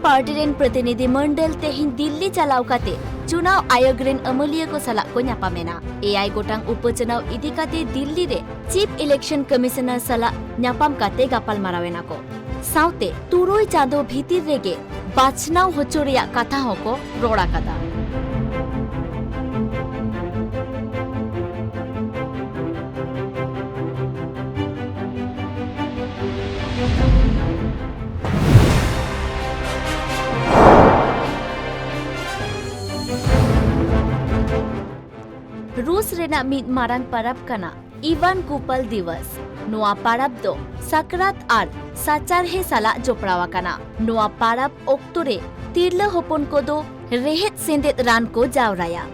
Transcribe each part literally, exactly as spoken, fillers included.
Party ᱨᱮᱱ ᱯᱨᱚᱛᱤᱱᱤᱫᱷᱤ ᱢᱚᱱᱰᱚᱞ ᱛᱮᱦᱮᱧ ᱫᱤᱞᱞᱤ ᱪᱟᱞᱟᱣ ᱠᱟᱛᱮ ᱪᱩᱱᱟᱣ ᱟᱭᱳᱜᱽ ᱨᱮᱱ ᱟᱹᱢᱟᱹᱞᱤᱭᱟᱹ ᱠᱚ ᱥᱟᱞᱟᱜ ᱠᱚ ᱧᱟᱯᱟᱢ ᱮᱱᱟ᱾ ᱮᱭᱟᱭ ᱜᱚᱴᱟᱝ ᱩᱯᱚᱪᱩᱱᱟᱣ ᱤᱫᱤ ᱠᱟᱛᱮ ᱫᱤᱞᱞᱤ ᱨᱮ ᱪᱤᱯ ᱤᱞᱮᱠᱥᱚᱱ ᱠᱚᱢᱤᱥᱚᱱᱟᱨ ᱥᱟᱞᱟᱜ ᱧᱟᱯᱟᱢ ᱠᱟᱛᱮ ᱜᱟᱯᱟᱞᱢᱟᱨᱟᱣ ᱮᱱᱟ ᱠᱚ᱾ ᱥᱟᱶᱛᱮ ᱛᱩᱨᱩᱭ ᱪᱟᱸᱫᱚ ᱵᱷᱤᱛᱤᱨ ᱨᱮᱜᱮ ᱵᱟᱪᱷᱱᱟᱣ ᱦᱚᱪᱚ ᱨᱮᱭᱟᱜ ᱠᱟᱛᱷᱟ ᱦᱚᱸᱠᱚ ᱨᱚᱲ ᱟᱠᱟᱫᱟ᱾ ᱨᱩᱥ ᱨᱮᱱᱟᱜ ᱢᱤᱫ ᱢᱟᱨᱟᱝ ᱯᱟᱨᱟᱵᱽ ᱠᱟᱱᱟ ᱤᱵᱟᱱ ᱠᱩᱯᱟᱞ ᱫᱤᱵᱚᱥ᱾ ᱱᱚᱣᱟ ᱯᱟᱨᱟᱵᱽ ᱫᱚ ᱥᱟᱠᱨᱟᱛ ᱟᱨ ᱥᱟᱪᱟᱨᱦᱮ ᱥᱟᱞᱟᱜ ᱡᱚᱯᱲᱟᱣ ᱟᱠᱟᱱᱟ᱾ ᱱᱚᱣᱟ ᱯᱟᱨᱟᱵᱽ ᱚᱠᱛᱚ ᱨᱮ ᱛᱤᱨᱞᱟᱹ ᱦᱚᱯᱚᱱ ᱠᱚᱫᱚ ᱨᱮᱦᱮᱫ ᱥᱮᱸᱫᱮᱫ ᱨᱟᱱ ᱠᱚ ᱡᱟᱣᱨᱟᱭᱟ᱾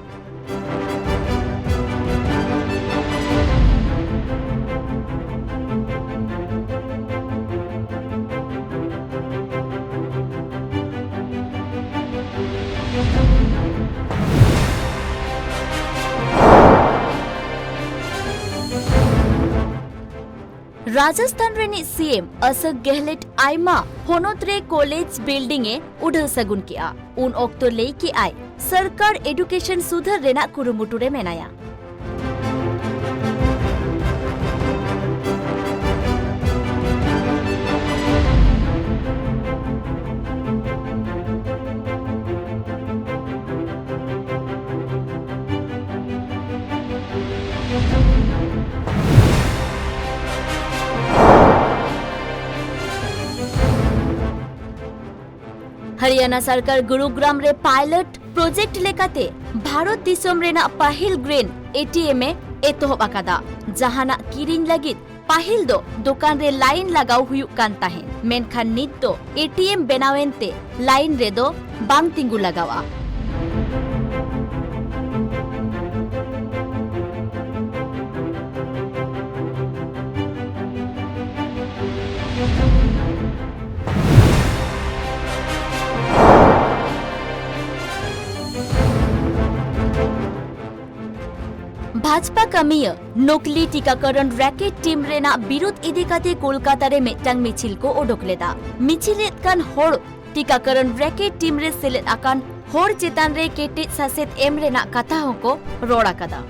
ᱨᱟᱡᱚᱥᱛᱷᱟᱱ ᱨᱤᱱᱤᱡ ᱥᱤ ᱮᱢ ᱚᱥᱳᱠ ᱜᱮᱦᱞᱮᱴ ᱟᱭᱢᱟ ᱦᱚᱱᱚᱛ ᱨᱮ ᱠᱚᱞᱮᱡᱽ ᱵᱤᱞᱰᱤᱝ ᱮ ᱩᱰᱟᱹᱣ ᱥᱟᱹᱜᱩᱱ ᱠᱮᱫᱼᱟ᱾ ᱩᱱ ᱚᱠᱛᱚ ᱞᱟᱹᱭ ᱠᱮᱫᱼᱟᱭ, ᱥᱚᱨᱠᱟᱨ ᱮᱰᱩᱠᱮᱥᱚᱱ ᱥᱩᱫᱷᱟᱹᱨ ᱨᱮᱱᱟᱜ ᱠᱩᱨᱩᱢᱩᱴᱩ ᱨᱮ ᱢᱮᱱᱟᱭᱟ᱾ ᱦᱚᱨᱤᱭᱟᱱᱟ ᱥᱚᱨᱠᱟᱨ ᱜᱩᱨᱩᱜᱨᱟᱢ ᱨᱮ ᱯᱟᱭᱞᱚᱴ ᱯᱨᱚᱡᱮᱠᱴ ᱞᱮᱠᱟᱛᱮ ᱵᱷᱟᱨᱚᱛ ᱫᱤᱥᱚᱢ ᱨᱮᱱᱟᱜ ᱯᱟᱹᱦᱤᱞ ᱜᱨᱮᱱ ᱮ ᱴᱤ ᱮᱢ ᱮ ᱮᱛᱚᱦᱚᱵ ᱟᱠᱟᱫᱟ᱾ ᱡᱟᱦᱟᱱᱟᱜ ᱠᱤᱨᱤᱧ ᱞᱟᱹᱜᱤᱫ ᱯᱟᱹᱦᱤᱞ ᱫᱚ ᱫᱚᱠᱟᱱ ᱨᱮ ᱞᱟᱭᱤᱱ ᱞᱟᱜᱟᱣ ᱦᱩᱭᱩᱜ ᱠᱟᱱ ᱛᱟᱦᱮᱸᱫ, ᱢᱮᱱᱠᱷᱟᱱ ᱱᱤᱛ ᱫᱚ ᱮ ᱴᱤ ᱮᱢ ᱵᱮᱱᱟᱣ ᱮᱱᱛᱮ ᱞᱟᱭᱤᱱ ᱨᱮᱫᱚ ᱵᱟᱝ ᱛᱤᱸᱜᱩ ᱞᱟᱜᱟᱣᱜᱼᱟ᱾ ᱵᱷᱟᱡᱽᱯᱟ ᱠᱟᱹᱢᱤᱭᱟᱹ ᱱᱚᱠᱞᱤ ᱴᱤᱠᱟᱠᱚᱨᱚᱱ ᱨᱮᱠᱮᱴ ᱴᱤᱢ ᱨᱮᱱᱟᱜ ᱵᱤᱨᱩᱫᱷ ᱤᱫᱤ ᱠᱟᱛᱮ ᱠᱳᱞᱠᱟᱛᱟ ᱨᱮ ᱢᱤᱫᱴᱟᱝ ᱢᱤᱪᱷᱤᱞ ᱠᱚ ᱚᱰᱚᱠ ᱞᱮᱫᱟ᱾ ᱢᱤᱪᱷᱤᱞ ᱮᱫ ᱠᱟᱱ ᱦᱚᱲ ᱴᱤᱠᱟᱠᱚᱨᱚᱱ ᱨᱮᱠᱮᱴ ᱴᱤᱢ ᱨᱮ ᱥᱮᱞᱮᱫ ᱟᱠᱟᱱ ᱦᱚᱲ ᱪᱮᱛᱟᱱ ᱨᱮ ᱠᱮᱴᱮᱡ ᱥᱟᱥᱮᱛ ᱮᱢ ᱨᱮᱱᱟᱜ ᱠᱟᱛᱷᱟ ᱦᱚᱸᱠᱚ ᱨᱚᱲ ᱟᱠᱟᱫᱟ᱾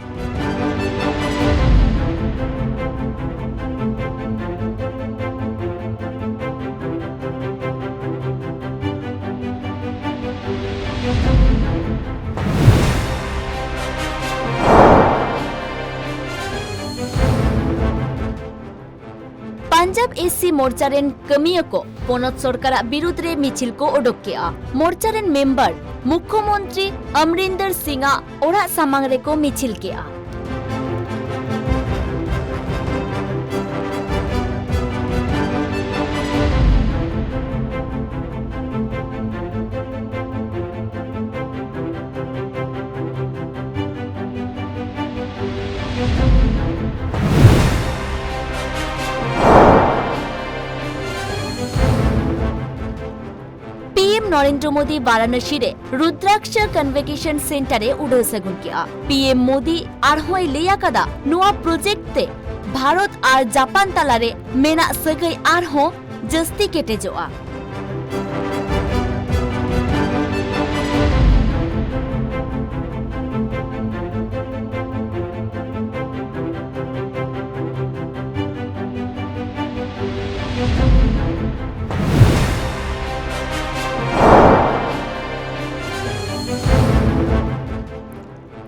ᱯᱟᱧᱡᱟᱵ ᱮᱥ ᱥᱤ ᱢᱳᱨᱪᱟ ᱨᱮᱱ ᱠᱟᱹᱢᱤᱭᱟᱹ ᱠᱚ ᱯᱚᱱᱚᱛ ᱥᱚᱨᱠᱟᱨᱟᱜ ᱵᱤᱨᱩᱫᱽ ᱨᱮ ᱢᱤᱪᱷᱤᱞ ᱠᱚ ᱚᱰᱚᱠ ᱠᱮᱜᱼᱟ᱾ ᱢᱳᱨᱪᱟ ᱨᱮᱱ ᱢᱮᱢᱵᱟᱨ ᱢᱩᱠᱷᱭᱚᱢᱚᱱᱛᱨᱤ ᱚᱢᱨᱤᱱᱫᱚᱨ ᱥᱤᱝ ᱟᱜ ᱚᱲᱟᱜ ᱥᱟᱢᱟᱝ ᱨᱮᱠᱚ ᱢᱤᱪᱷᱤᱞ ᱠᱮᱜᱼᱟ᱾ ᱯᱤ ᱮᱢ ᱱᱚᱨᱮᱱᱫᱨᱚ ᱢᱳᱫᱤ ᱵᱟᱨᱟᱱᱚᱥᱤ ᱨᱮ ᱨᱩᱫᱽᱨᱟᱠᱥ ᱠᱚᱱᱵᱷᱳᱠᱮᱥᱚᱱ ᱥᱮᱱᱴᱟᱨ ᱮ ᱩᱰᱟᱹᱣ ᱥᱟᱹᱜᱩᱱ ᱠᱮᱜᱼᱟ᱾ ᱯᱤ ᱮᱢ ᱢᱳᱫᱤ ᱟᱨᱦᱚᱸᱭ ᱞᱟᱹᱭ ᱟᱠᱟᱫᱟ, ᱱᱚᱣᱟ ᱯᱨᱚᱡᱮᱠᱴ ᱛᱮ ᱵᱷᱟᱨᱚᱛ ᱟᱨ ᱡᱟᱯᱟᱱ ᱛᱟᱞᱟᱨᱮ ᱢᱮᱱᱟᱜ ᱥᱟᱹᱜᱟᱹᱭ ᱟᱨᱦᱚᱸ ᱡᱟᱹᱥᱛᱤ ᱠᱮᱴᱮᱡᱚᱜᱼᱟ᱾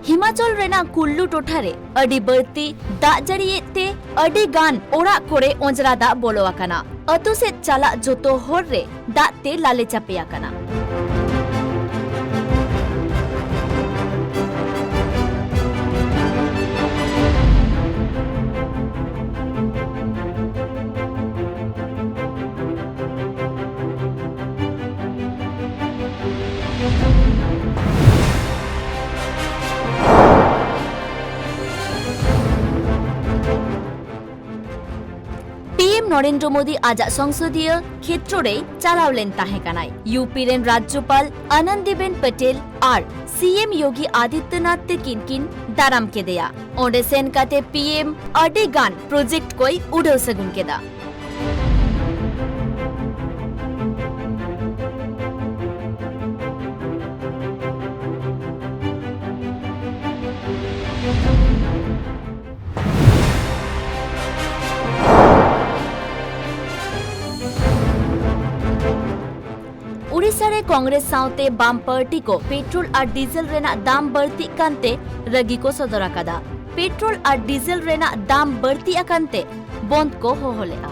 ᱦᱤᱢᱟᱪᱚᱞ ᱨᱮᱱᱟᱜ ᱠᱩᱞᱞᱩ ᱴᱚᱴᱷᱟ ᱨᱮ ᱟᱹᱰᱤ ᱵᱟᱹᱲᱛᱤ ᱫᱟᱜ ᱡᱟᱹᱲᱤᱭᱮᱫ ᱛᱮ ᱟᱹᱰᱤ ᱜᱟᱱ ᱚᱲᱟᱜ ᱠᱚᱨᱮ ᱚᱸᱡᱽᱨᱟ ᱫᱟᱜ ᱵᱚᱞᱚ ᱟᱠᱟᱱᱟ᱾ ᱟᱹᱛᱩ ᱥᱮᱫ ᱪᱟᱞᱟᱜ ᱡᱚᱛᱚ ᱦᱚᱨ ᱨᱮ ᱫᱟᱜ ᱛᱮ ᱞᱟᱞᱮ ᱪᱟᱯᱮ ᱟᱠᱟᱱᱟ᱾ ᱯᱤ ᱮᱢ ᱱᱚᱨᱮᱱᱫᱨᱚ ᱢᱳᱫᱤ ᱟᱡᱟᱜ ᱥᱚᱝᱥᱚᱫᱤᱭᱟᱹ ᱠᱷᱮᱛᱨᱚ ᱨᱮᱭ ᱪᱟᱞᱟᱣ ᱞᱮᱱ ᱛᱟᱦᱮᱸ ᱠᱟᱱᱟᱭ᱾ ᱤᱭᱩ ᱯᱤ ᱨᱮᱱ ᱨᱟᱡᱽᱡᱚᱯᱟᱞ ᱟᱱᱚᱱᱫᱤᱵᱮᱱ ᱯᱮᱴᱮᱞ ᱟᱨ ᱥᱤ ᱮᱢ ᱭᱳᱜᱤ ᱟᱫᱤᱛᱭᱚᱱᱟᱛᱷ ᱛᱟᱹᱠᱤᱱ ᱠᱤᱱ ᱫᱟᱨᱟᱢ ᱠᱮᱫᱮᱭᱟ᱾ ᱚᱸᱰᱮ ᱥᱮᱱ ᱠᱟᱛᱮ ᱯᱤ ᱮᱢ ᱟᱹᱰᱤ ᱜᱟᱱ ᱯᱨᱚᱡᱮᱠᱴ ᱠᱚᱭ ᱩᱰᱟᱹᱣ ᱥᱟᱹᱜᱩᱱ ᱠᱮᱫᱟ᱾ ᱠᱚᱝᱜᱨᱮᱥ ᱥᱟᱶᱛᱮ ᱵᱟᱢ ᱯᱟᱨᱴᱤ ᱠᱚ ᱯᱮᱴᱨᱳᱞ ᱟᱨ ᱰᱤᱡᱮᱞ ᱨᱮᱱᱟᱜ ᱫᱟᱢ ᱵᱟᱹᱲᱛᱤᱜ ᱠᱟᱱᱛᱮ ᱨᱟᱹᱜᱤ ᱠᱚ ᱥᱚᱫᱚᱨ ᱟᱠᱟᱫᱟ᱾ ᱯᱮᱴᱨᱳᱞ ᱟᱨ ᱰᱤᱡᱮᱞ ᱨᱮᱱᱟᱜ ᱫᱟᱢ ᱵᱟᱹᱲᱛᱤ ᱟᱠᱟᱱᱛᱮ ᱵᱚᱱᱫ ᱠᱚ ᱦᱚᱦᱚ ᱞᱮᱫᱼᱟ᱾